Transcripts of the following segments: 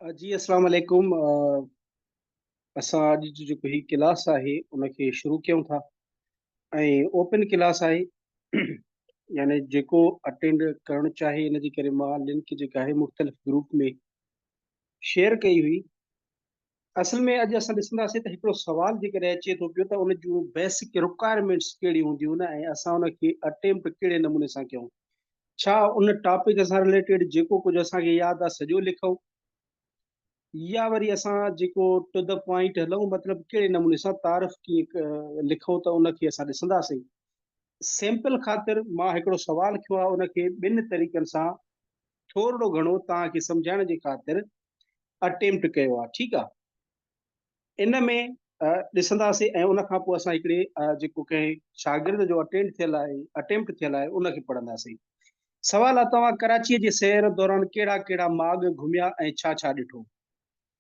جي اسلام عليڪم. اسان اڄ جو جيڪو هي ڪلاس آهي ان کي شروع ڪيون ٿا ۽ اوپن ڪلاس آهي، يعني جيڪو اٽينڊ ڪرڻ چاهي. ان جي ڪري مان لنڪ جيڪا آهي مختلف گروپ ۾ شيئر ڪئي هئي. اصل ۾ اڄ اسان ڏسنداسين ته هڪڙو سوال جيڪڏهن اچي ٿو پيو ته ان جون بيسڪ رڪوائرمينٽس ڪهڙيون هونديون ۽ اسان ان کي اٽيمپٽ ڪهڙي نموني سان ڪيون. ڇا ان ٽاپڪ سان رليٽيڊ جيڪو ڪجهه اسان کي ياد آهي سڄو لکون، يا وري اسان جيڪو ٽو the point هلون، مطلب ڪهڙي نموني سان تعارف ڪيئن لکون، ته ان کي اسان ڏسنداسين. سيمپل خاطر مان هڪڙو سوال کيو آهي، ان کي ٻن طريقن سان ٿورڙو گهڻو توهان کي سمجهائڻ جي خاطر اٽيمپٽ ڪيو آهي. ٺيڪ آهي، ان ۾ ڏسنداسين ۽ ان کان پوء اسان هڪڙي جيڪو ڪنهن شاگرد جو اٽينڊ ٿيل آهي، اٽيمپٽ ٿيل آهي، ان کي پڙهنداسين. سوال آهي، توهان ڪراچيء جي سير دوران ڪهڙا ڪهڙا ماڳ گهميا ۽ ڇا ڇا ڏٺو؟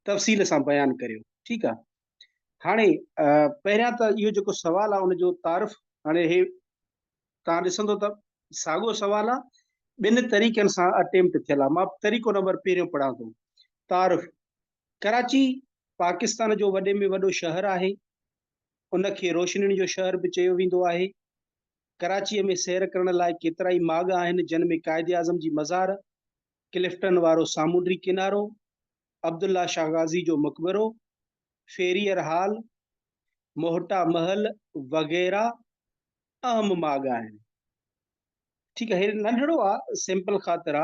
تفصيل سان بيان ڪريو. ٺيڪ آهي، هاڻي پهريان ته اهو جيڪو سوال آهي ان جو تعارف. هاڻي هي توهان ڏسندو ته ساڳو سوال آهي، ٻن طريقن سان اٽيمپٽ ٿيل آهي. مان طريقو نمبر پهريون پڙهان ٿو. تعارف: ڪراچي پاڪستان جو وڏي ۾ وڏو شهر آهي. ان کي روشنين جو شهر به چيو ويندو آهي. ڪراچيء ۾ سير ڪرڻ لاء ڪيترائي ماڳ آهن، جن ۾ قائداعظم جي مزار، ڪلفٽن وارو سامونڊي ڪنارو، عبدالله شاهه غازي جو مقبرو، فيريئر هال، موهٽا محل وغيره اهم ماڳ آهن. ٺيڪ آهي، هي ننڍڙو آ، سيمپل خاطر آ.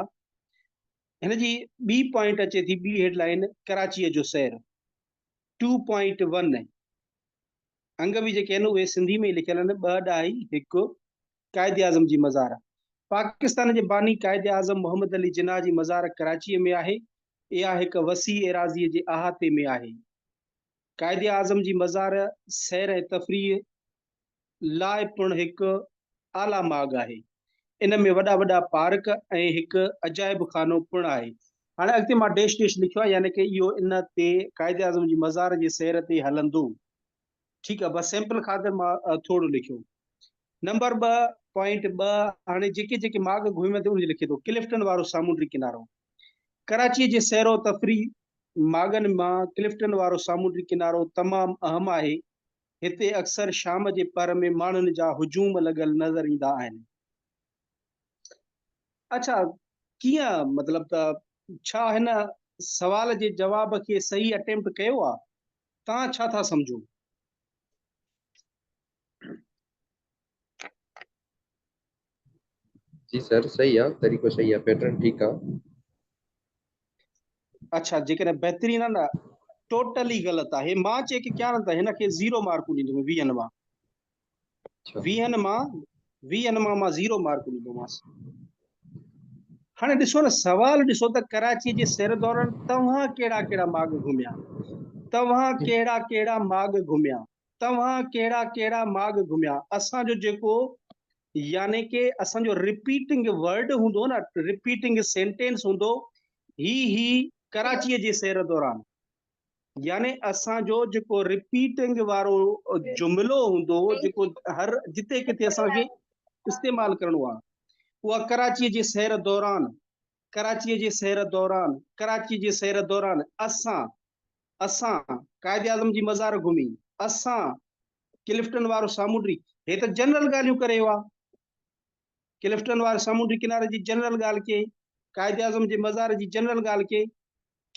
هن جي ٻي پوائنٽ اچي ٿي، ٻي هيڊ لائين، ڪراچيء جو سير ٽو پوائنٽ ون. انگ به جيڪي آهن اهي سنڌي ۾ ئي لکيل آهن، ٻه ڏهائي هڪ. قائد اعظم جي مزار: پاڪستان جي باني قائد اعظم محمد علي جناح جي مزار ڪراچيء ۾ آهي. اها هڪ وسيع ايراضيء جي احاطي ۾ آهي. قائد اعظم جي مزار سير ۽ تفريح لاء پڻ هڪ اعليٰ ماڳ آهي. ان ۾ وڏا وڏا پارڪ ۽ هڪ عجائب خانو پڻ آهي. هاڻي اڳتي مان ڊيش ڊيش لکيو آهي، يعني ڪه اهو ان تي قائد اعظم جي مزار جي سير تي هلندو. ٺيڪ آهي، بس سيمپل خاطر مان ٿورو لکيو. نمبر 2.2، هاڻي جيڪي جيڪي ماڳ گهميم تي ان جي لکي ٿو. ڪلفٽن وارو سامونڊي ڪنارو: ڪراچيء جي سير و تفريح ماڳن مان ڪلفٽن وارو سامونڊي ڪنارو تمام اهم آهي. هتي اڪثر شام جي پهر ۾ ماڻهن جا هجوم لڳل نظر ايندا آهن. اڇا ڪيئن، مطلب ته ڇا هن سوال جي جواب کي صحيح اٽيمپٽ ڪيو آ؟ توهان ڇا ٿا سمجهو؟ جي سر، صحيح آ، طريقو صحيح آ، پيٽرن ٺيڪ آ. اڇا، جيڪڏهن بهترين آ نه، ٽوٽلي غلط آ. هي مان چيڪ ڪيان نه ته هن کي زيرو مارڪون ڏيندم ويهن مان. ويهن مان، ويهن مان مان زيرو مارڪون ڏيندومانس. هاڻي ڏسو نه، سوال ڏسو ته ڪراچي جي سير دوران توهان ڪهڙا ڪهڙا ماڳ گهميا؟ توهان ڪهڙا ڪهڙا ماڳ گهميا؟ توهان ڪهڙا ڪهڙا ماڳ گهميا؟ اسان جو جيڪو يعني ڪي اسان جو رپيٽنگ ورڊ هوندو نه، رپيٽنگ سينٽينس هوندو، هي هي ڪراچيء جي سير دوران، يعني اسان جو جيڪو رپيٽنگ وارو جملو هوندو، جيڪو هر جتي ڪٿي اسان کي استعمال ڪرڻو آهي، اها ڪراچيء جي سير دوران، ڪراچيء جي سير دوران، ڪراچيء جي سير دوران اسان، اسان قائد اعظم جي مزار گهمي، اسان ڪلفٽن وارو سامونڊي، هي ته جنرل ڳالهيون ڪري ويو آ، ڪلفٽن واري سامونڊي ڪناري جي جنرل ڳالهه ڪئي، قائد اعظم جي مزار جي جنرل ڳالهه ڪئي،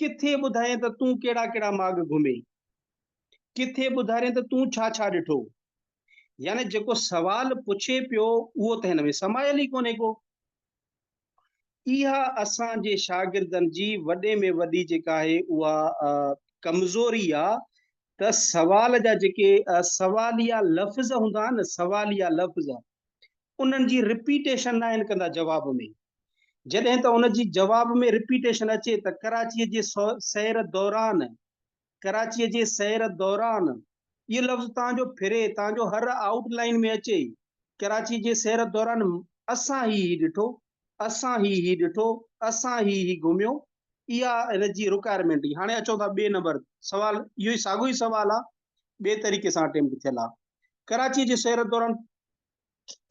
ڪٿي ٻڌائين ته تون ڪهڙا ڪهڙا ماڳ گهمي، ڪٿي ٻڌارين ته تون ڇا ڇا ڏٺو، يعني جيڪو سوال پڇي پيو اهو ته هن ۾ سمايل ئي ڪونهي ڪو. اها اسان جي شاگردن جي وڏي ۾ وڏي جيڪا آهي اها ڪمزوري آ ته سوال جا جيڪي سواليا لفظ هوندا آهن نه، سواليا لفظ، انهن جي رپيٽيشن ناهن ڪندا جواب ۾. جڏهن ته ان جي جواب ۾ رپيٽيشن اچي ته ڪراچيء جي سير دوران، ڪراچيء جي سير دوران، اهو لفظ توهان جو ڦري، توهان جو هر آئوٽ لائين ۾ اچي، ڪراچيء جي سير دوران اسان هي هي ڏٺو، اسان هي هي ڏٺو، اسان هي هي گهميو، اها هن جي رڪوائرمينٽ هئي. هاڻي اچون ٿا ٻئي نمبر سوال، اهو ئي ساڳيو ئي سوال آهي، ٻئي طريقي سان اٽيمپٽ ٿيل آهي. ڪراچيء جي سير دوران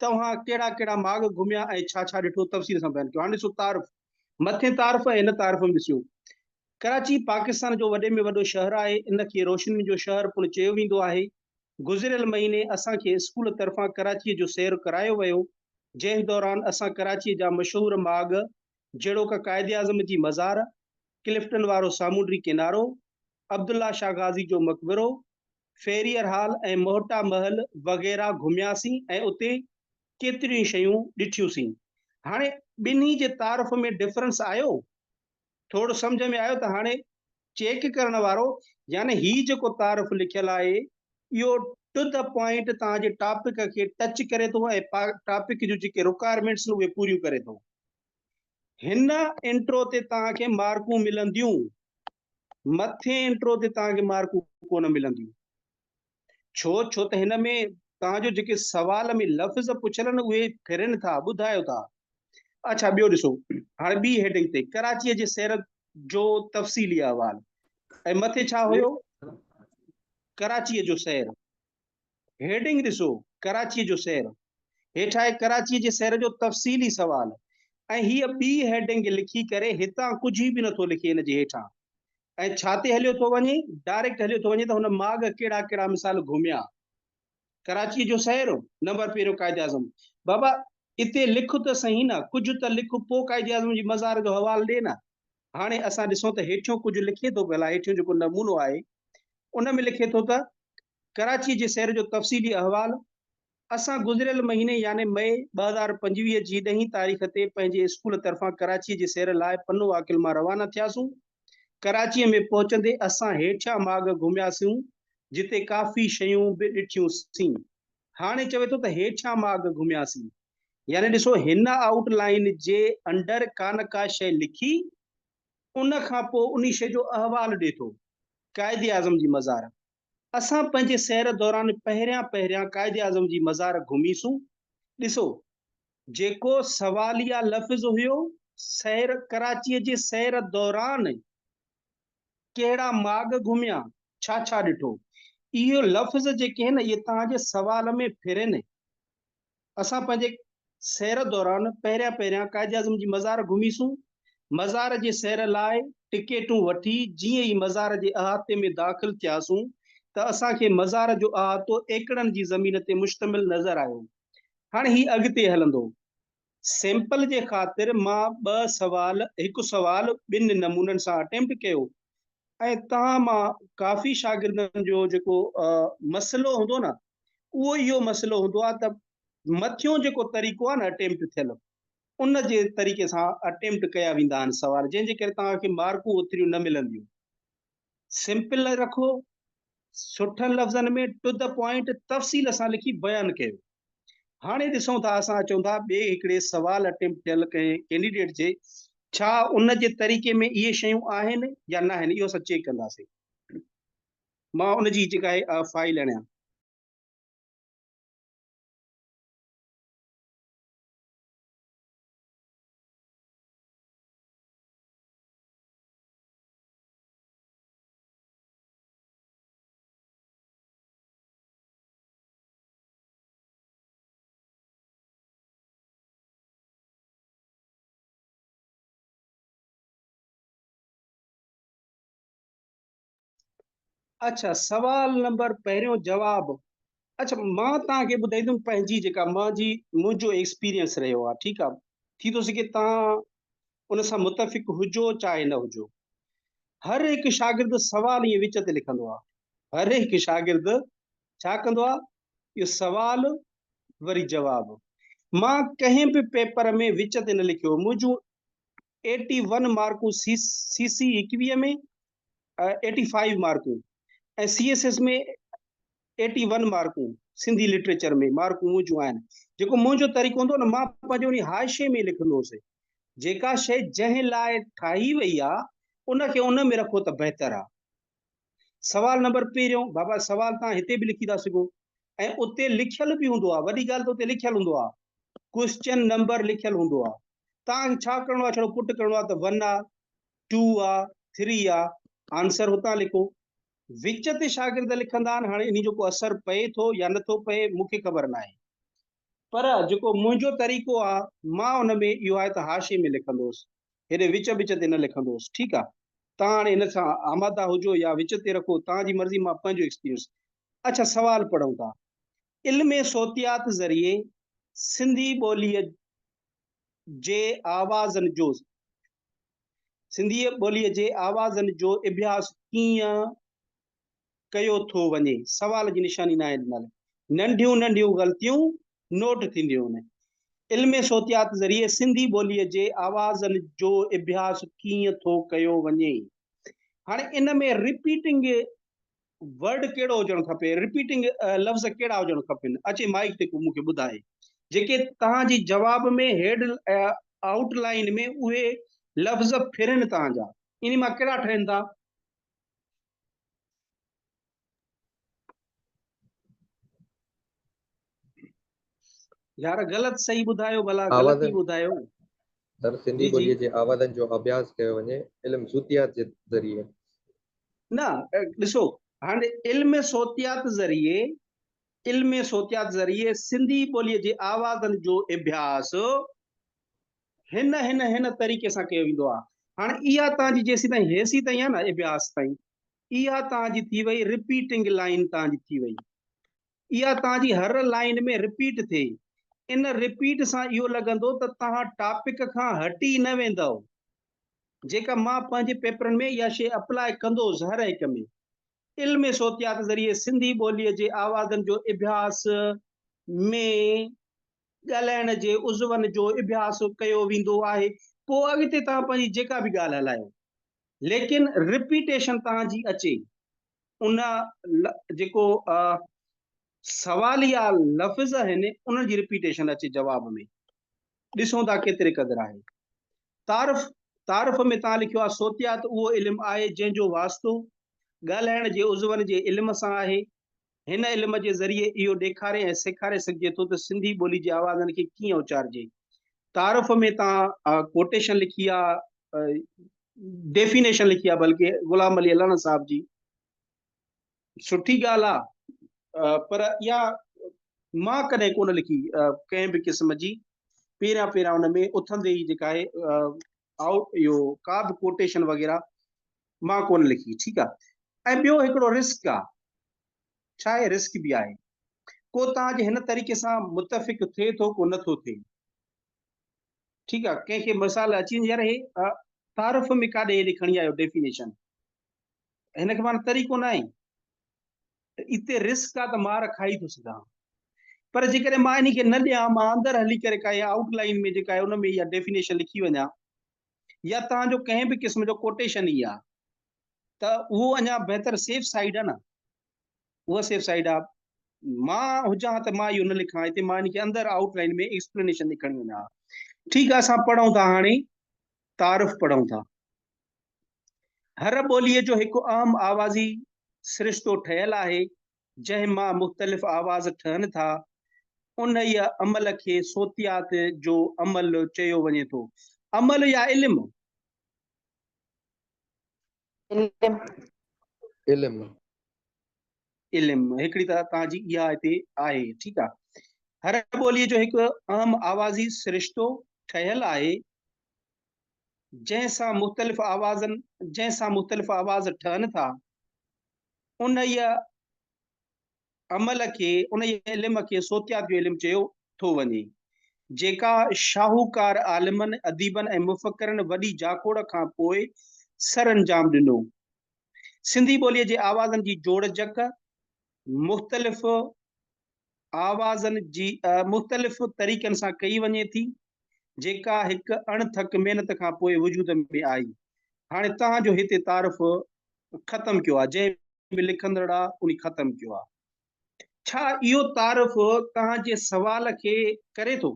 توهان ڪهڙا ڪهڙا ماڳ گهميا ۽ ڇا ڇا ڏٺو، تفصيل سان بيان ڪيو. هاڻي ڏسو تعارف، مٿين تعارف ۽ هن تعارف ۾ ڏسيو. ڪراچي پاڪستان جو وڏي ۾ وڏو شهر آهي، ان کي روشنين جو شهر پڻ چيو ويندو آهي. گذريل مهيني اسان کي اسڪول طرفان ڪراچيء جو سير ڪرايو ويو، جنهن دوران اسان ڪراچيء جا مشهور ماڳ جهڙوڪ قائداعظم جي مزار، ڪلفٽن وارو سامونڊي ڪنارو، عبدالله شاهه غازي جو مقبرو، فيريئر هال ۽ موهٽا محل وغيره گهمياسين ۽ اتي ڪيتريون ئي شيون ڏٺيونسين. هاڻي ٻنهي جي تعارف ۾ ڊفرنس آيو؟ ٿورو سمجهه ۾ آيو ته هاڻي چيڪ ڪرڻ وارو يعني هي جيڪو تعارف لکيل آهي اهو ٽو the point توهان جي ٽاپڪ کي ٽچ ڪري ٿو ۽ ٽاپڪ جون جيڪي رڪوائرمينٽس آهن اهي پوريون ڪري ٿو. هن انٽرو تي توهان کي مارڪون ملنديون، مٿين انٽرو تي توهان کي مارڪون ڪونه ملنديون. ڇو؟ ڇو ته هن ۾ توهان جو جيڪي سوال ۾ لفظ پڇيل آهن اهي ڦرن ٿا، ٻڌايو ٿا. اڇا ٻيو ڏسو هاڻي ٻي هيڊنگ تي ڪراچيء جي سير جو تفصيلي احوال ۽ مٿي ڇا هيو؟ ڪراچيء جو سير. هيڊنگ ڏسو ڪراچيء جو سير. هيٺ آهي ڪراچيء جي سير جو تفصيلي سوال ۽ هيء ٻي هيڊنگ لکي ڪري هتان ڪجهه به نٿو لکي ان جي هيٺان ۽ ڇا تي هليو ٿو وڃي؟ ڊائريڪٽ هليو ٿو وڃي ته هن ماڳ ڪهڙا ڪهڙا مثال گهميا. ڪراچيء جو سير، نمبر پهريون قائداعظم. بابا اتي لک ته سهي نه، ڪجهه ته لک پوء قائداعظم جي مزار جو حوال ڏي نه. هاڻي اسان ڏسون ته هيٺيون ڪجهه لکي ٿو ڀلا هيٺيون جيڪو نمونو آهي ان ۾ لکي ٿو ته ڪراچيء جي سير جو تفصيلي احوال، اسان گذريل مهيني يعني مئي 2025 جي ڏهين تاريخ تي پنهنجي اسڪول طرفان ڪراچيء جي سير لاء پنو عاقل مان روانا ٿياسون. ڪراچيء ۾ پهچندي اسان هيٺيان ماڳ گهمياسيون، جتي ڪافي شيون به ڏٺيونسين. هاڻي چوي ٿو ته هيٺيان ماڳ گهمياسين. يعني ڏسو هن آئوٽ لائين جي انڊر ڪا نه ڪا شيء لکي، ان کان پوء انهي شيء جو احوال ڏي ٿو. قائداعظم جي مزار. اسان پنهنجي سير دوران پهريان پهريان قائداعظم جي مزار گهميسون. ڏسو، جيڪو سواليه لفظ هيو، سير، ڪراچيء جي سير دوران ڪهڙا ماڳ گهميا، ڇا ڇا ڏٺو. اهي لفظ جيڪي آهن، اهي توهان جي سوال ۾ ڦرين. اسان پنهنجي سير دوران پهريان پهريان قائداعظم جي مزار گهميسون. مزار جي سير لاء ٽڪيٽون وٺي جيئن ئي مزار جي احاطي ۾ داخل ٿياسون ته اسان کي مزار جو احاطو ايڪڙن جي زمين تي مشتمل نظر آيو. هاڻي هي اڳتي هلندو. سيمپل جي خاطر مان ٻه سوال هڪ سوال ٻن نمونن سان اٽيمپٽ ڪيو ۽ توهان مان ڪافي شاگردن جو جيڪو مسئلو هوندو نه اهو اهو مسئلو هوندو آهي ته مٿيون جيڪو طريقو آهي نه اٽيمپٽ ٿيل ان جي طريقي سان اٽيمپٽ ڪيا ويندا آهن سوال جنهن جي ڪري توهان کي مارڪون اوتريون نه ملنديون. سمپل رکو، سٺن لفظن ۾ ٽو the point تفصيل سان لکي بيان ڪيو. هاڻي ڏسون ٿا اسان اچون ٿا ٻئي هڪڙي سوال اٽيمپٽ ٿيل ڪنهن ڪينڊيڊيٽ جي ڇا ان جي طريقي ۾ اهي شيون آهن يا نه آهن اهو اسان چيڪ ڪنداسين. مان ان جي جيڪا آهي فائل اڻيان. اڇا سوال نمبر پهريون جواب اڇا مان توهان کي ٻڌائيندم پنهنجي جيڪا منهنجي منهنجو ايڪسپيرينس رهيو آهي ٺيڪ آهي ٿي ٿو سگهي توهان ان سان متفق هجو چاهي نه هجو هر هڪ شاگرد سوال ائين وچ تي لکندو آهي هر هڪ شاگرد ڇا ڪندو آهي اهو سوال وري جواب مان ڪنهن به پيپر ۾ وچ تي نه لکيو منهنجون ايٽي ون مارڪون سي سي سي ايڪويهه ۾ ايٽي فائيو مارڪون ۽ C S S ۾ eighty one مارڪون سنڌي لٽريچر ۾ مارڪون منهنجون آهن جيڪو منهنجو طريقو هوندو نه مان پنهنجو ان حاشي ۾ لکندو هوس جيڪا شيء جنهن لاء ٺاهي وئي آ ان کي ان ۾ رکو ته بهتر آ سوال نمبر پهريون بابا سوال تان هتي به لکي ٿا سگهو ۽ اتي لکيل به هوندو آ وڏي ڳالهه ته اتي لکيل هوندو آ ڪوئسچن نمبر لکيل هوندو آ توهان کي ڇا ڪرڻو آهي ڇڙو پٽ ڪرڻو آهي ته ون آ ٽو آ ٿري آ آنسر هتان لکو وچ تي شاگرد لکندا آهن هاڻي انهي جو ڪو اثر پئي ٿو يا نٿو پئي مون کي خبر ناهي پر جيڪو منهنجو طريقو آ مان ان ۾ اهو آهي ته حاشي ۾ لکندو هوس هيڏي وچ وچ تي نه لکندو هوس ٺيڪ آ توهان هاڻي هن سان آماده هجو يا وچ تي رکو، توهان جي مرضي، مان پنهنجو ايڪسپيرينس. اڇا سوال پڙهون ٿا. علم صوتيات ذريعي سنڌي ٻوليء جي آوازن جو سنڌي ٻوليء جي آوازن جو اڀياس ڪيئن ڪيو ٿو وڃي؟ سوال جي نشاني ناهي ڏنل. ننڍيون ننڍيون غلطيون نوٽ ٿينديون. علم صوتيات ذريعي سنڌي ٻوليء جي آوازن جو اڀياس ڪيئن ٿو ڪيو وڃي؟ هاڻي ان ۾ رپيٽنگ ورڊ ڪهڙو هجڻ کپي، رپيٽنگ لفظ ڪهڙا هجڻ کپن، اچي مائيڪ تي ڪو مون کي ٻڌائي، جيڪي توهان جي جواب ۾ هيڊ آئوٽ لائين ۾ اهي لفظ ڦرن توهان جا، انهي مان ڪهڙا ٺهن ٿا؟ يار غلط صحيح ٻڌايو ڀلا غلط ئي ٻڌايو. سر سنڌي ٻوليء جي آوازن جو اڀياس ڪيو وڃي علم صوتيات جي ذريعي. نه ڏسو هاڻي علم صوتيات ذريعي علم صوتيات ذريعي سنڌي ٻوليء جي آوازن جو اڀياس هن هن هن طريقي سان ڪيو ويندو آهي. هاڻي اها توهان جي جيسيتائين هيسيتائين آهي نه اڀياس تائين اها توهان جي ٿي وئي رپيٽنگ لائين توهان جي ٿي وئي. اها توهان جي هر لائين ۾ رپيٽ ٿئي. ان رپيٽ سان اهو لڳندو ته توهان ٽاپڪ کان هٽي نه ويندؤ. جيڪا مان پنهنجي پيپرن ۾ اها شيء اپلاء ڪندو هوس هر هڪ ۾. علم صوتيات ذريعي سنڌي ٻوليء جي آوازن جو اڀياس ۾ ڳالهائڻ جي عضون جو اڀياس ڪيو ويندو آهي. پوء اڳتي توهان پنهنجي جيڪا به ڳالهه هلايو. ليڪن رپيٽيشن توهان جي اچي. ان جيڪو سواليه لفظ آهن انهن جي رپيٽيشن اچي جواب ۾. ڏسون ٿا ڪيتري قدر آهي. تعارف، تعارف ۾ توهان لکيو آهي صوتيات اهو علم آهي جنهن جو واسطو ڳالهائڻ جي عضون جي علم سان آهي. هن علم جي ذريعي اهو ڏيکاري ۽ سيکاري سگهجي ٿو ته سنڌي ٻولي جي آوازن کي ڪيئن اچارجي. تعارف ۾ توهان ڪوٽيشن لکي آهي، ڊيفينيشن لکي آهي بلڪه غلام علي الانا صاحب جي. سٺي ڳالهه آ پر اها مان ڪڏهن ڪونه لکي ڪنهن به قسم جي پهريان پهريان ان ۾ اٿندي ئي جيڪا آهي آئوٽ اهو ڪا به ڪوٽيشن وغيره مان ڪونه لکي ٺيڪ آ ۽ ٻيو هڪڙو رسڪ آ ڇا آهي رسڪ به آهي ڪو توهان جي هن طريقي سان متفق ٿئي ٿو ڪو نٿو ٿئي ٺيڪ آ ڪنهن کي مثال اچي وڃي يار هي تعارف ۾ ڪاڏي هيڏي کڻي آيو ڊيفينيشن هن کي معنی طريقو نه آهي اتي رسڪ آ ته مار کائي ٿو سگهان پر جيڪڏهن مان انهي کي نه ڏيان مان اندر هلي ڪري ڪائي آئوٽ لائين ۾ جيڪا آهي ان ۾ اها ڊيفينيشن لکي وڃان يا توهان جو ڪنهن به قسم جو ڪوٽيشن ئي آ ته اهو اڃا بهتر سيف سائيڊ آ نه اها سيف سائيڊ آ. مان هجان ها ته مان اهو نه لکان ها هتي مان ان کي اندر آئوٽ لائين ۾ ايڪسپلينيشن ڏي کڻي وڃان ها. ٺيڪ آ اسان پڙهون ٿا هاڻي تعارف پڙهون ٿا. هر ٻوليء جو هڪ اهم آوازي سرشتو ٺهيل آهي جنهن مان مختلف آواز ٺهن ٿا. انهيء عمل کي صوتيات جو عمل چيو وڃي ٿو. عمل يا علم؟ علم. علم. علم هڪڙي ته توهان جي اها هتي آهي ٺيڪ آهي. هر ٻوليء جو هڪ اهم آوازي سرشتو ٺهيل آهي جنهن سان مختلف آوازن جنهن سان مختلف آواز ٺهن ٿا. انهيء عمل کي انهيء علم کي صوتيات جو علم چيو ٿو وڃي، جيڪا شاهوڪار عالمن، اديبن ۽ مفڪرن وڏي جاکوڙ کان پوء سرانجام ڏنو. سنڌي ٻوليء جي آوازن جي جوڙجڪ مختلف آوازن جي مختلف طريقن سان ڪئي وڃي ٿي، جيڪا هڪ اڻ ٿڪ محنت کان پوء وجود ۾ آئي. هاڻي توهان جو هتي تعارف ختم ڪيو آهي، جنهن به لکندڙ آ انهي ختم ڪيو آ. ڇا اهو تعارف توهان جي سوال کي ڪري ٿو؟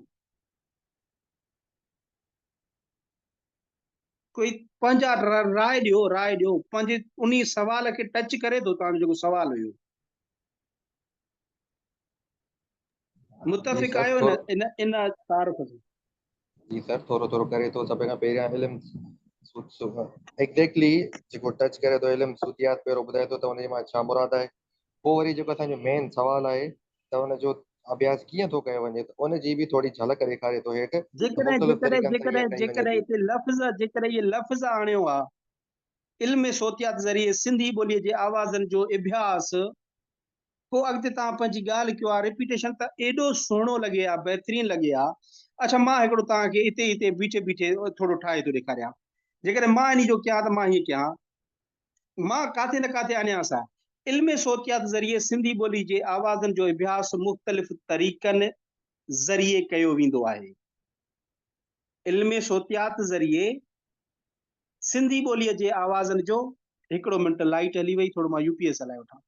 ڪوئي پنهنجا راء ڏيو، راء ڏيو پنهنجي انهي سوال کي ٽچ ڪري ٿو توهان جو جيڪو سوال هيو؟ متفق آهيو ان ان تعارف سان؟ جي سر ٿورو ٿورو ڪري ٿو. سڀ کان پهريان علم ايگزيڪٽلي جيڪو ٽچ ڪري ٿو علم صوتيات پهريون ٻڌائي ٿو ته ان جي مان ڇا مراد آهي، پوء وري جيڪو اسان جو مين سوال آهي ته ان جو اڀياس ڪيئن ٿو ڪيو وڃي ته ان جي به ٿوري جهلڪ ڏيکاري ٿو هيٺ ته جيڪڏهن مختلف جيڪڏهن طريقن سان اها جيڪڏهن ڪئي وڃي جيڪڏهن ٿي. هتي لفظ جيڪڏهن اهي لفظ آڻيو ها علم صوتيات ذريعي سنڌي ٻوليء جي آوازن جو اڀياس. پوء اڳتي توهان پنهنجي ڳالهه ڪيو ها ريپيٽيشن ته ايڏو سهڻو لڳي ها بهترين لڳي ها. اڇا مان هڪڙو توهان کي اتي اتي بيٺي بيٺي ٿورو ٺاهي ٿو ڏيکاريان. جيڪڏهن مان انهي جو ڪيان ته مان هيئن ڪيان ها. مان ڪاٿي نه ڪاٿي آڻيانس ها. علم صوتيات ذريعي سنڌي ٻولي جي آوازن جو اڀياس مختلف طريقن ذريعي ڪيو ويندو آهي. علم صوتيات ذريعي سنڌي ٻوليء جي آوازن جو. هڪڙو منٽ لائيٽ هلي وئي ٿورو مان يو پي ايس هلائي وٺان.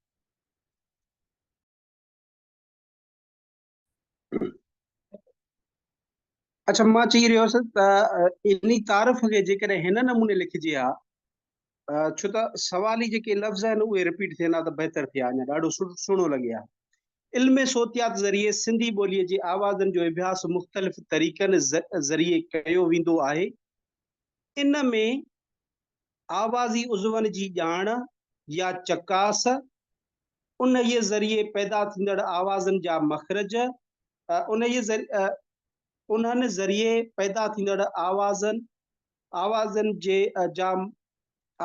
اڇا مان چئي رهيو هوس ته انهي تعارف کي جيڪڏهن هن نموني لکجي ها ڇو ته سوالي جيڪي لفظ آهن اهي رپيٽ ٿين ها ته بهتر ٿئي ها اڃا ڏاڍو سهڻو لڳي ها. علم صوتيات ذريعي سنڌي ٻوليء جي آوازن جو اڀياس مختلف طريقن ذريعي ڪيو ويندو آهي. ان ۾ آوازي عضون جي ڄاڻ يا چڪاس، انهيء ذريعي پيدا ٿيندڙ آوازن جا مخرج، انهيء انهن ذريعي پيدا ٿيندڙ آوازن آوازن جي جا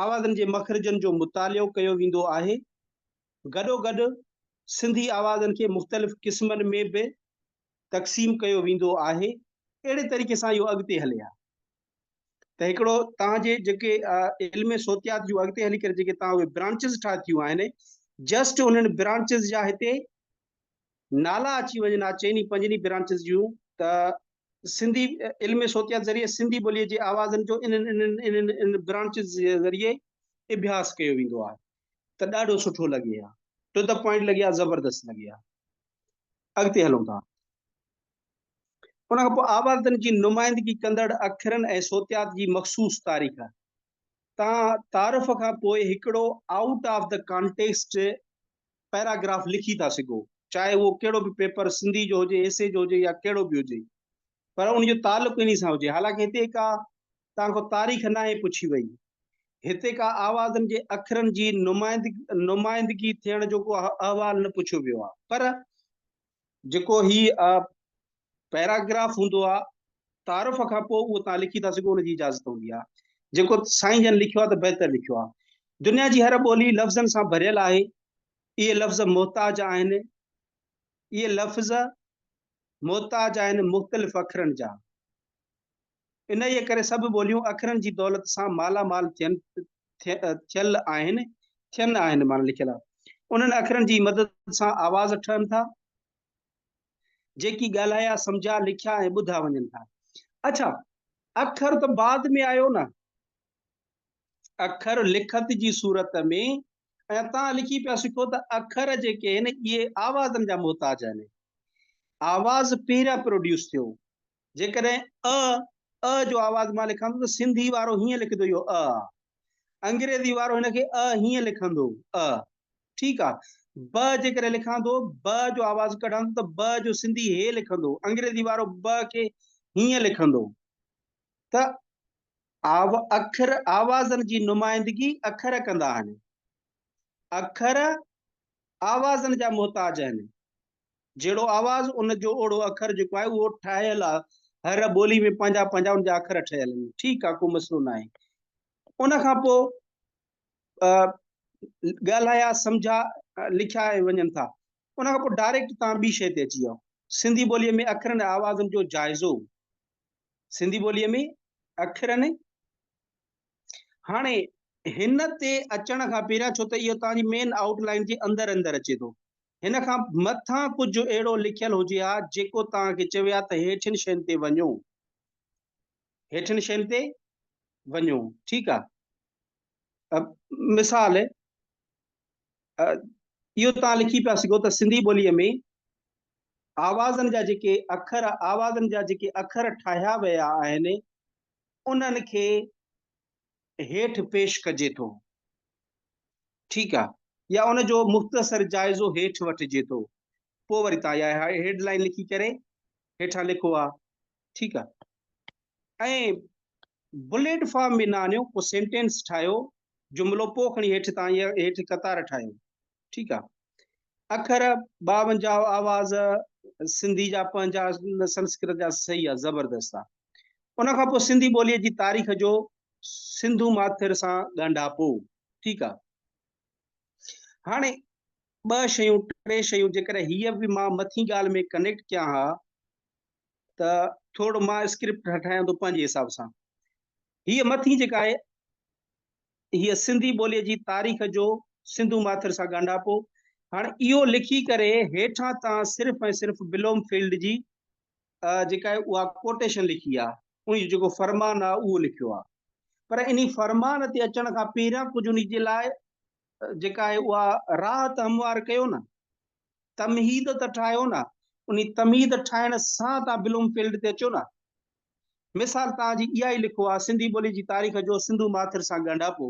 آوازن جي مخرجن جو مطالعو ڪيو ويندو آهي. گڏوگڏ سنڌي آوازن کي مختلف قسمن ۾ به تقسيم ڪيو ويندو آهي. اهڙي طريقي سان اهو اڳتي هلي ها ته هڪڙو توهان جي جيڪي علم صوتيات جون اڳتي هلي ڪري جيڪي توهان اهي برانچز ٺاهيون آهن جسٽ انهن برانچز جا هتي نالا اچي وڃن ها چئني پنجني برانچز جون ته سنڌي علم صوتيات ذريعي سنڌي ٻوليء جي آوازن جو انهن انهن انهن انهن برانچز جي ذريعي اڀياس ڪيو ويندو آهي ته ڏاڍو سٺو لڳي ها ٽو the point لڳي ها زبردست لڳي ها. اڳتي هلون ٿا. ان کان پوء آوازن جي نمائندگي ڪندڙ اکرن ۽ صوتيات جي مخصوص تاريخ. تان تعارف کان پوء هڪڙو out of the context paragraph لکي ٿا سگهو، چاهي اهو ڪهڙو به پيپر سنڌي جو هجي، ايسي جو هجي يا ڪهڙو به هجي، پر ان جو تعلق انهي سان هجي. حالانڪه هتي ڪا توهان کان تاريخ ناهي پڇي وئي. هتي ڪا آوازن جي اکرن جي نمائندگي ٿيڻ جو ڪو احوال نه پڇيو ويو آهي، پر جيڪو هي پيراگراف هوندو آهي تعارف کان پوء اهو توهان لکي ٿا سگهو، ان جي اجازت هوندي آهي. جيڪو سائين جن لکيو آهي ته بهتر لکيو آهي. دنيا جي هر ٻولي لفظن سان ڀريل آهي. اهي لفظ محتاج آهن. اهي لفظ محتاج آهن مختلف اکرن جا. انهيء ڪري سڀ ٻوليون اکرن جي دولت سان مالا مال ٿين ٿيل آهن، ٿين آهن معنيٰ لکيل آهي. انهن اکرن جي مدد سان آواز ٺهن ٿا، جيڪي ڳالهايا، سمجهيا، لکيا ۽ ٻڌا وڃن ٿا. اڇا اکر ته بعد ۾ آيو نه. اکر لکت جي صورت ۾ ۽ تان لکي پيا سکو ته اکر جيڪي آهن اهي آوازن جا محتاج آهن. آواز پهريان پروڊيوس ٿيو. جيڪڏهن ا، ا جو آواز مان لکان ٿو ته سنڌي وارو هيئن لکندو اهو ا آ. انگريزي وارو هن کي ا هيئن لکندو ا. ٺيڪ آ. ب جيڪڏهن لکان ٿو ب جو آواز ڪڍان ٿو ته ب جو سنڌي هي لکندو انگريزي وارو ب کي هيئن لکندو ته آو اکر آوازن جي نمائندگي اکر ڪندا آهن. اکر آوازن جا محتاج آهن. جهڙو آواز ان جو اوڙو اکر جيڪو آهي اهو ٺاهيل آهي. هر ٻولي ۾ پنهنجا پنهنجا ان جا اکر ٺهيل آهن. ٺيڪ آهي ڪو مسئلو ناهي. ان کان پوء ڳالهايا سمجها لکيا وڃن ٿا. ان کان پوء ڊائريڪٽ توهان ٻي شيء تي اچي ويا. سنڌي ٻوليء ۾ اکرن ۽ آوازن جو جائزو. سنڌي ٻوليء ۾ اکرن هاڻي هن تي اچڻ کان پهريان ڇو ته اهو توهان جي مين آئوٽ لائين جي اندر اندر اچي ٿو. هن کان مٿان ڪجهه اهڙو لکيل هجي ها جيڪو توهان کي چوي ها ته هيٺين شين تي وڃو. هيٺين شين تي وڃو. ٺيڪ آ. مثال اهو توهان لکي پيا سگهو ته سنڌي ٻوليء ۾ آوازن جا جيڪي اکر آوازن جا جيڪي اکر ٺاهيا ويا آهن انهن کي هيٺ پيش ڪجي ٿو. ٺيڪ آ. يا ان جو مختصر جائزو هيٺ وٺجي ٿو. پوء وري توهان اها هيڊ لائين لکي ڪري هيٺان لکو ها. ٺيڪ آ. ۽ بليٽ فارم ۾ نه آڻيو، ڪو سينٽينس ٺاهيو، جملو پوء کڻي هيٺ توهان اها هيٺ قطار ٺاهيو. ٺيڪ آ. اکر 52 آواز سنڌي جا پنهنجا سنسڪرت جا صحيح آ زبردست آ. ان کان پوء سنڌي ٻوليء جي تاريخ جو سنڌو ماٿر سان ڳانڍاپو. ٺيڪ آ. هاڻي ٻه شيون ٽي شيون جيڪڏهن هيء به مان مٿين ڳالهه ۾ ڪنيڪٽ ڪيان ها ته ٿورو مان اسڪرپٽ ٺاهيان ٿو پنهنجي حساب سان. هيء مٿين جيڪا آهي هيء سنڌي ٻوليء جي تاريخ جو سنڌو ماٿر سان ڳانڍاپو. هاڻي اهو لکي ڪري هيٺان تان صرف ۽ صرف بلوم فيلڊ جي جيڪا آهي اها ڪوٽيشن لکي آهي، ان جو جيڪو فرمان آهي اهو لکيو آهي. پر انهي فرمان تي اچڻ کان پهريان ڪجهه انهي جي لاء جيڪا آهي اها راهه ته هموار ڪيو نه، تمهيد ته ٺاهيو نه، انهي تمهيد ٺاهڻ سان تان بلوم فيلڊ تي اچو نه. مثال توهان جي اها ئي لکو آ سنڌي ٻولي جي تاريخ جو سنڌو ماٿر سان ڳانڍاپو.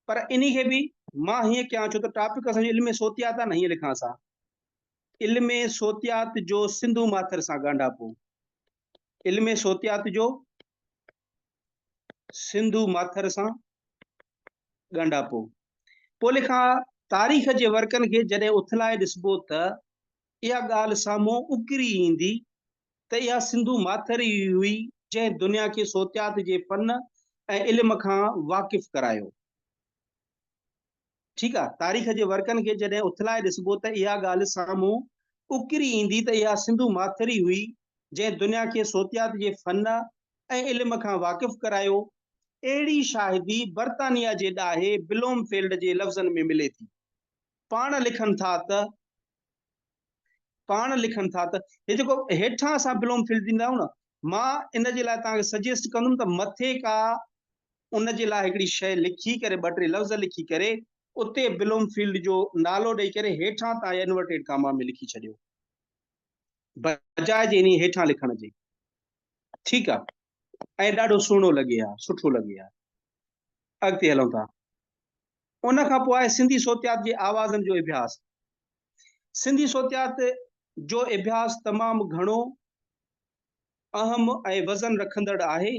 پر انهي کي به مان هيئن ڪيان ڇو ته ٽاپڪ اسان جو علم صوتيات آ نه هيئن لکانس ها علم صوتيات جو سنڌو ماٿر سان ڳانڍاپو. علم صوتيات جو سنڌو ماٿر سان ڳانڍاپو. پوء لکان تاريخ جي ورقن کي جڏهن اٿلائي ڏسبو ته اها ڳالهه سامهون اڪري ايندي ته اها سنڌو ماٿر ئي هئي جنهن دنيا کي صوتيات جي فن ۽ علم کان واقف ڪرايو. ٺيڪ آ، تاريخ جي ورقن کي جڏهن اٿلائي ڏسبو ته اها ڳالهه سامهون اڪري ايندي ته اها سنڌو ماٿر ئي هئي جنهن دنيا کي صوتيات جي فن ۽ علم کان واقف ڪرايو. اهڙي شاهدي برطانيه جي ڏاهي بلوم فيلڊ جي لفظن ۾ ملي ٿي. پاڻ لکن ٿا ته. پاڻ لکن ٿا ته هي جيڪو هيٺان اسان بلوم فيلڊ ڏيندا آهيون نه مان ان جي لاء توهان کي سجيسٽ ڪندم ته مٿي ڪا ان جي لاء هڪڙي شيء لکي ڪري ٻه ٽي لفظ لکي ڪري اتي بلوم فيلڊ جو نالو ڏئي ڪري هيٺان توهان انورٽيڊ ڪاما ۾ لکي ڇڏيو بجاء جي انهي هيٺان لکڻ جي. ٺيڪ آ ۽ ڏاڍو سهڻو لڳي ها سٺو لڳي ها. اڳتي هلون ٿا. ان کان پوء آهي سنڌي صوتيات جي آوازن جو اڀياس. سنڌي صوتيات جو اڀياس تمام گهڻو اهم ۽ وزن رکندڙ آهي.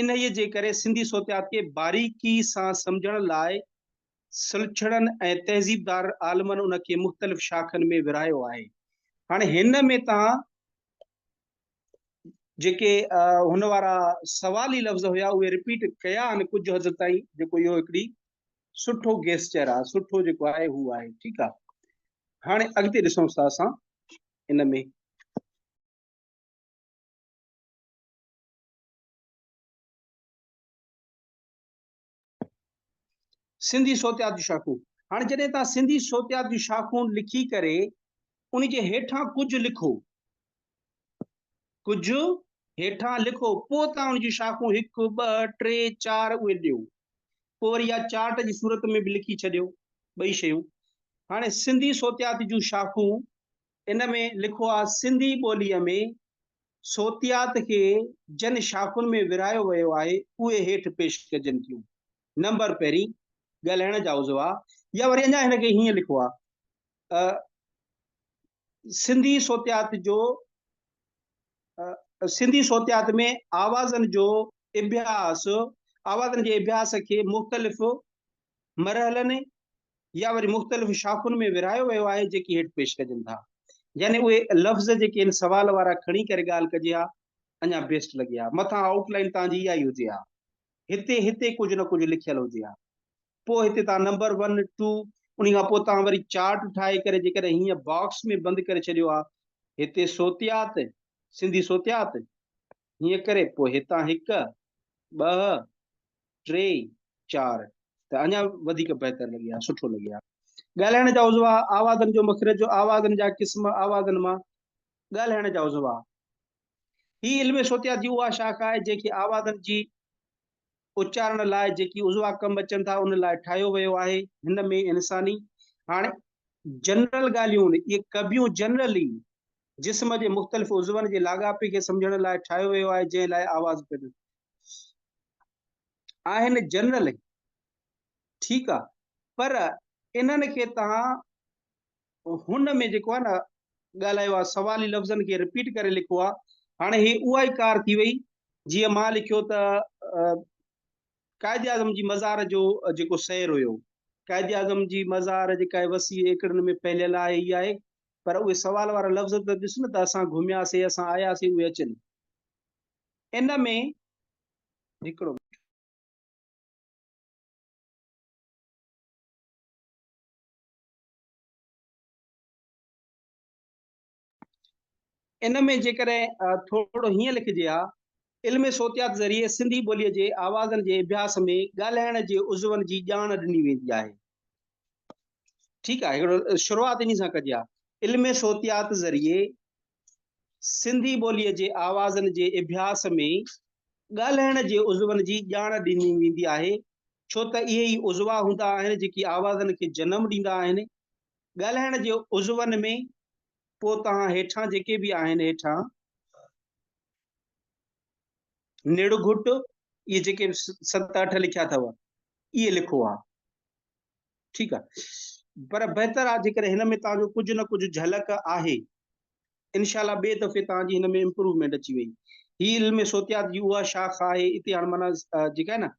انهيء جي ڪري سنڌي صوتيات کي باريڪي سان سمجهڻ لاء سلڇڻن ۽ تهذيبدار عالمن ان کي مختلف شاخن ۾ ورهايو آهي. هاڻي هن ۾ توهان جيڪي هن وارا سوالي لفظ هيا اهي رپيٽ ڪيا آهن ڪجهه حد تائين جيڪو اهو هڪڙي سٺو گيسچر آهي سٺو جيڪو آهي هو آهي ٺيڪ آهي هاڻي اڳتي ڏسون ٿا اسان ان ۾ سنڌي صوتيات جون شاخون هاڻي جڏهن تان سنڌي صوتيات جون شاخون لکي ڪري ان جي هيٺان ڪجهه لکو ڪجهه هيٺان لکو پوء توهان ان جون شاخون هڪ، ٻه، ٽي، چار اهي ڏيو. پوء وري يا چارٽ جي صورت ۾ به لکي ڇڏيو ٻئي شيون. هاڻي سنڌي صوتيات جون شاخون ان ۾ لکو آ سنڌي ٻوليء ۾ صوتيات کي جن شاخن ۾ ورهايو ويو آهي اهي هيٺ پيش ڪجن ٿيون. نمبر پهرين ڳالهائڻ جا عضوا يا وري اڃا هن کي هيئن لکو آ سنڌي صوتيات جو سنڌي صوتيات ۾ آوازن جو اڀياس آوازن جي اڀياس کي مختلف مرحلن يا وري مختلف شاخن ۾ ورهايو ويو آهي جيڪي هيٺ پيش ڪجن ٿا يعني اهي لفظ جيڪي آهن سوال وارا کڻي ڪري ڳالهه ڪجي ها اڃا بيسٽ لڳي ها مٿان آئوٽ لائن تان جي اها ئي هجي ها هتي هتي ڪجهه نه ڪجهه لکيل هجي ها پوء هتي توهان نمبر ون ٽو انهي کان پوء توهان وري چارٽ ٺاهي ڪري جيڪڏهن هيئن باڪس ۾ بند ڪري ڇڏيو آ هتي صوتيات سنڌي صوتيات هيئن ڪري پوء هتان هڪ ٻه ٽي چار ته اڃا وڌيڪ بهتر لڳي ها سٺو لڳي ها ڳالهائڻ جا عضوا آوازن جو مخرج آوازن جا قسم آوازن مان ڳالهائڻ جا عضوا هي علم صوتيات جي اها شاخ آهي جنهن کي آوازن جي اچارڻ لاء جيڪي عضوا ڪم اچن ٿا ان لاء ٺاهيو ويو آهي. هن ۾ انساني هاڻي جنرل ڳالهيون اهي ڪبيون جنرلي جسم جي مختلف عضون جي لاڳاپي کي سمجهڻ لاء ٺاهيو ويو آهي جنهن لاء آواز پيدا آهن جنرل ٺيڪ آ پر انهن کي توهان هن ۾ جيڪو آهي نه ڳالهايو آهي سوالي لفظن کي رپيٽ ڪري لکيو آهي هاڻي هي اها ئي ڪار ٿي وئي جيئن مان لکيو ته قائد اعظم جي مزار جو جيڪو سير هيو قائد اعظم جي مزار جيڪا وسيع ايڪڙن ۾ ڦهليل آهي هي آهي پر اهي سوال وارا لفظ ته ڏس نه ته اسان گهمياسي اسان آياسي اهي اچن. ان ۾ هڪڙو منٽ. ان ۾ جيڪڏهن ٿورو هيئن لکجي ها، علم صوتيات ذريعي سنڌي ٻوليء جي آوازن جي اڀياس ۾ ڳالهائڻ جي عضون جي ڄاڻ ڏني ويندي آهي. ٺيڪ آهي، هڪڙو شروعات انهي سان ڪجي ها. علم صوتيات ذريعي سنڌي ٻوليء جي آوازن جي اڀياس ۾ ڳالهائڻ جي عضون جي ڄاڻ ڏني ويندي آهي، ڇو ته اهي ئي عضوا هوندا آهن جيڪي آوازن کي جنم ڏيندا آهن. ڳالهائڻ جي عضون ۾ پوء توهان هيٺان جيڪي به آهن هيٺان نڙگهٽ اهي جيڪي به ست اٺ لکيا اٿو اهي لکو ها ٺيڪ آ پر بهتر آ جيڪڏهن هن ۾ توهان جو ڪجهه نه ڪجهه جهلڪ آهي انشاء الله ٻئي دفعي توهان جي هن ۾ امپروومينٽ اچي وئي هي علم صوتيات جي اها شاخ آهي اتي هاڻ معنيٰ جيڪا آهي نه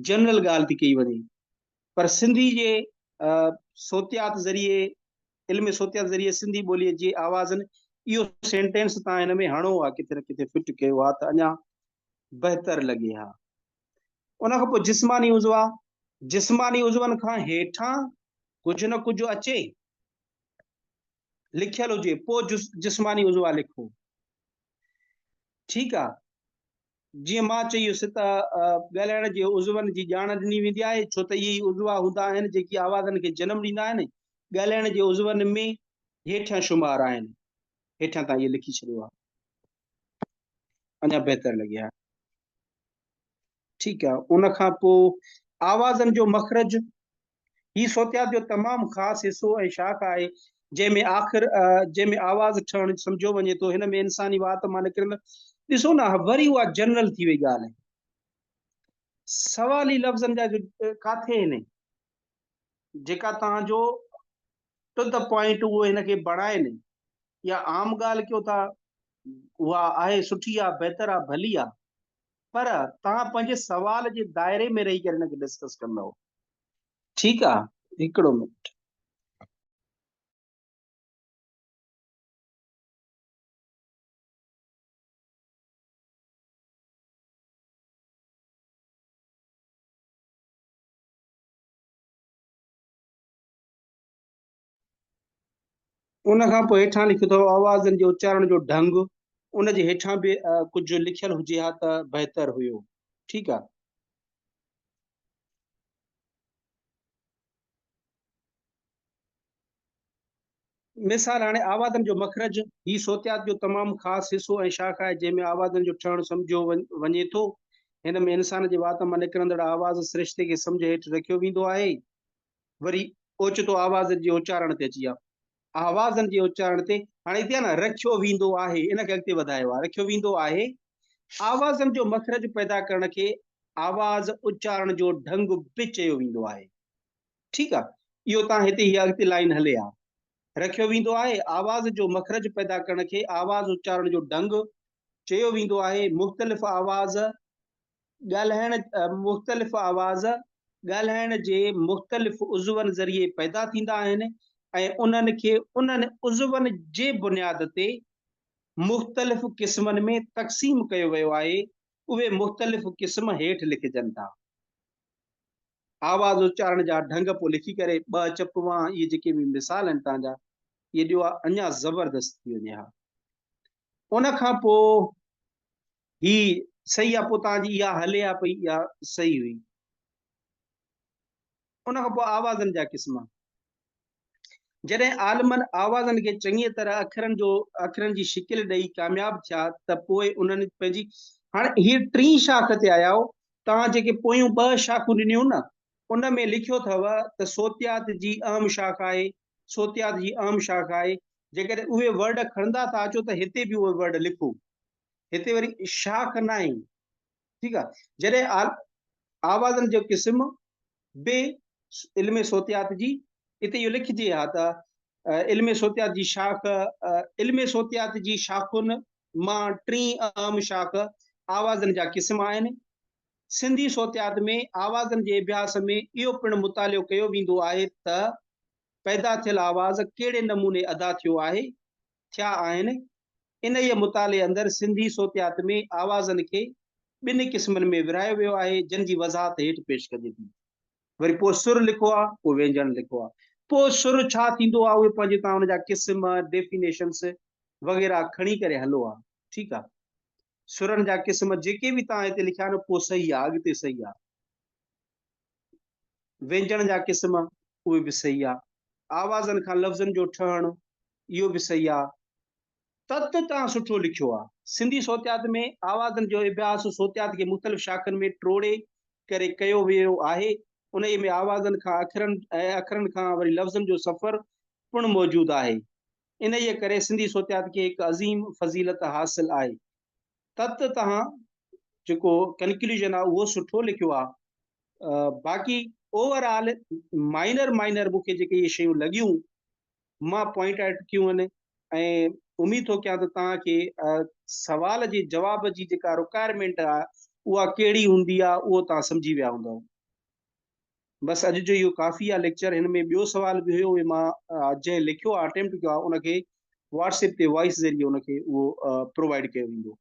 جنرل ڳالهه ٿي ڪئي وڃي پر سنڌي جي صوتيات ذريعي علم صوتيات ذريعي سنڌي ٻوليء جي آوازن اهو سينٽينس تان هن ۾ هڻو ها ڪٿي نه ڪٿي فٽ ڪيو ها ته اڃا بهتر لڳي ها. ان کان پوء جسماني عضوا، جسماني عضون کان هيٺان ڪجهه نه ڪجهه اچي لکيل هجي پوء جسماني عضوا لکو. ٺيڪ آ. جيئن مان چئي هيس ته ڳالهائڻ جي عضون جي ڄاڻ ڏني ويندي آهي، ڇو ته اهي ئي عضوا هوندا آهن جيڪي آوازن کي جنم ڏيندا آهن. ڳالهائڻ جي عضون ۾ هيٺيان شمار آهن. هيٺيان تان اهي لکي ڇڏيو ها اڃا بهتر لڳي ها. ٺيڪ آهي ان کان پوء آوازن جو مخرج هي صوتيات جو تمام خاص حصو ۽ شاخ آهي، جنهن ۾ آخر جنهن ۾ آواز ٺهڻ سمجهيو وڃي ٿو. هن ۾ انساني وات مان نڪرندڙ ڏسو نه وري اها جنرل ٿي وئي ڳالهه. سوالي لفظن جا ڪاٿي هن جيڪا توهان جو ٽو the point اهو هن کي بڻائي نه اها عام ڳالهه ڪيو ٿا اها آهي سٺي آهي بهتر آهي ڀلي آهي پر توهان پنهنجي سوال جي دائري ۾ رهي ڪري هن کي ڊسڪس ڪندؤ. ٺيڪ آ هڪڙو منٽ. ان کان پوء هيٺان لکيو اٿو آوازن جي اچارڻ جو ڍنگ ان جي هيٺان به ڪجهه لکيل هجي ها ته بهتر هيو. ٺيڪ آ. مثال هاڻي آوازن جو مخرج، هي صوتيات جو تمام خاص حصو ۽ شاخ آهي جنهن ۾ آوازن جو ٺهڻ سمجهيو وڃي ٿو. هن ۾ انسان جي وات مان نڪرندڙ آواز سرشتي کي سمجهه هيٺ رکيو ويندو آهي. وري اوچتو آوازن جي اچارڻ تي اچي ويا. آوازن جي اچارڻ تي هاڻي هتي آهي نه رکيو ويندو آهي ان کي اڳتي وڌايو آهي رکيو ويندو آهي آوازن جو مخرج پيدا ڪرڻ کي آواز اچارڻ جو ڍنگ به چيو ويندو آهي ٺيڪ آهي اهو تان هتي هي اڳتي لائن هلي آ رکيو ويندو آهي آواز جو مخرج پيدا ڪرڻ کي آواز اچارڻ جو ڍنگ چيو ويندو آهي مختلف آواز ڳالهائڻ مختلف آواز ڳالهائڻ جي مختلف عضون ذريعي پيدا ٿيندا آهن ۽ انهن کي انهن عضون جي بنياد تي مختلف قسمن ۾ تقسيم ڪيو ويو آهي، اهي مختلف قسم هيٺ لکجن ٿا. آواز اچارڻ جا ڍنگ پوء لکي ڪري ٻه چپوان اهي جيڪي به مثال آهن توهان جا اهي ڏيو ها اڃا زبردست ٿي وڃي ها. ان کان پوء هي صحيح آ پوء توهان جي اها هلي ها پئي اها صحيح هئي. ان کان پوء آوازن جا قسم. جڏهن عالمن آوازن کي چڱيء طرح اکرن جو اکرن جي شڪل ڏئي ڪامياب ٿيا ته پوء انهن پنهنجي هاڻي هي ٽين شاخ تي آيا آهيو توهان جيڪي پويون ٻه شاخون ڏنيون نه ان ۾ لکيو اٿو ته صوتيات جي اهم شاخ آهي صوتيات جي اهم شاخ آهي جيڪڏهن اهي ورڊ کڻندا ٿا اچو ته هتي به اهي ورڊ لکو هتي وري شاخ ناهي ٺيڪ آ جڏهن آوازن جو قسم به علم صوتيات جي هتي اهو لکجي ها ته علم صوتيات جي شاخ علم صوتيات جي شاخن مان ٽين اهم شاخ آوازن جا قسم آهن سنڌي صوتيات ۾ آوازن جي اڀياس ۾ اهو پڻ مطالعو ڪيو ويندو آهي ته پيدا ٿيل آواز ڪهڙي نموني ادا ٿيو آهي ٿيا آهن. انهيء مطالعي اندر سنڌي صوتيات ۾ آوازن کي ٻن قسمن ۾ ورهايو ويو آهي، جن جي وضاحت هيٺ پيش ڪجي ٿي. وري پوء سر لکو آ، پوء وينجڻ لکو آ. پوء سر ڇا ٿيندو آ، اهي پنهنجي تان ان جا قسم، Definitions، وغيره کڻي ڪري هلو آ. ٺيڪ آ. سرن جا قسم جيڪي به تان هتي لکيا آهن، پوء صحيح آ، اڳتي صحيح آ. وينجڻ جا قسم، اهي به صحيح آ. آوازن کان لفظن جو ٺهڻ، اهو به صحيح آ. تت تان سٺو لکيو آ. سنڌي صوتيات ۾ آوازن جو اڀياس صوتيات کي مختلف شاخن ۾ ٽوڙي ڪري ڪيو ويو آهي. انهيء ۾ آوازن کان اکرن ۽ اکرن کان وري لفظن جو سفر پڻ موجود آهي. انهيء ڪري سنڌي صوتيات کي هڪ عظيم فضيلت حاصل آهي. تت تان جيڪو ڪنڪليوزن آ اهو سٺو لکيو آ. باقي اوور آل مائنر مائنر مون کي جيڪي اهي شيون لڳيون مان پوائنٽ آئوٽ ڪيون آهن ۽ اميد ٿو ڪيان ته توهان کي سوال جي جواب جي جيڪا رڪوائرمينٽ آهي اها ڪهڙي هوندي آهي اهو توهان سمجهي ويا هوندؤ. بس اڄ جو اهو ڪافي آهي ليڪچر. هن ۾ ٻيو سوال به هيو اهي مان جنهن لکيو آهي اٽيمپٽ ڪيو آهي ان کي واٽس ايپ تي وائس ذريعي ان کي اهو پرووائڊ ڪيو ويندو.